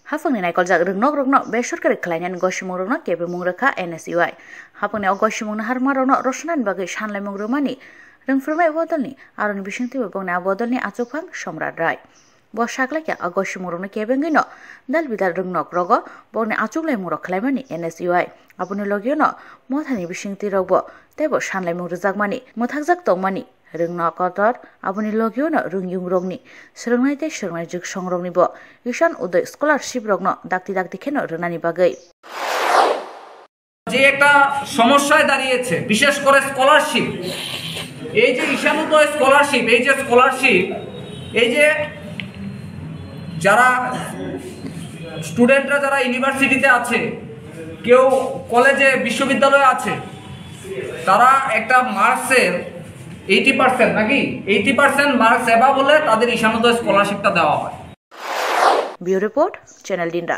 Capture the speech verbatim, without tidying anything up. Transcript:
Haphangni naikoljak rwngnokrokno besorkari khlainani gosimung rokno kebengmung rwkha N S U I. Haphangni o gosimungni harma rokno rwsonani bagwi sanlaimung rwmani rwngphirmai bodolni aroni bisingtwi bo bongni a bodolni achukphang Somrat Rai. Bo saklaikha a gosimung rokno kebengwino dal bidal rwngnok rogo bongni achuklaimung rok khlaimani N S U I. Aboni logio no mothani bisingtwi rokbo teibo sanlaimung rwjakmani mwthakjak tongmani rwngna kotor, aboni logio no rwngyung rokni swrwngnai tei swrwngnai jwksong rokni bo Ishan Uday scholarship rokno dakti dakti kheno rwnani bagwi. যে একটা সমস্যায় দাঁড়িয়েছে, বিশেষ করে স্কলারশিপ। এই যে ঈশানোদয় স্কলারশিপ, এই যে স্কলারশিপ, এই যে যারা স্টুডেন্টরা যারা ইউনিভার্সিটিতে আছে, কেউ কলেজে বিশ্ববিদ্যালয়ে আছে, তারা একটা মার্কসের এইটি পার্সেন্ট নাকি এইটি পার্সেন্ট মার্কস অ্যাবাভ হলে তাদের ঈশানোদয় স্কলারশিপটা দেওয়া হয়। Bureau Report, Channel Dinra.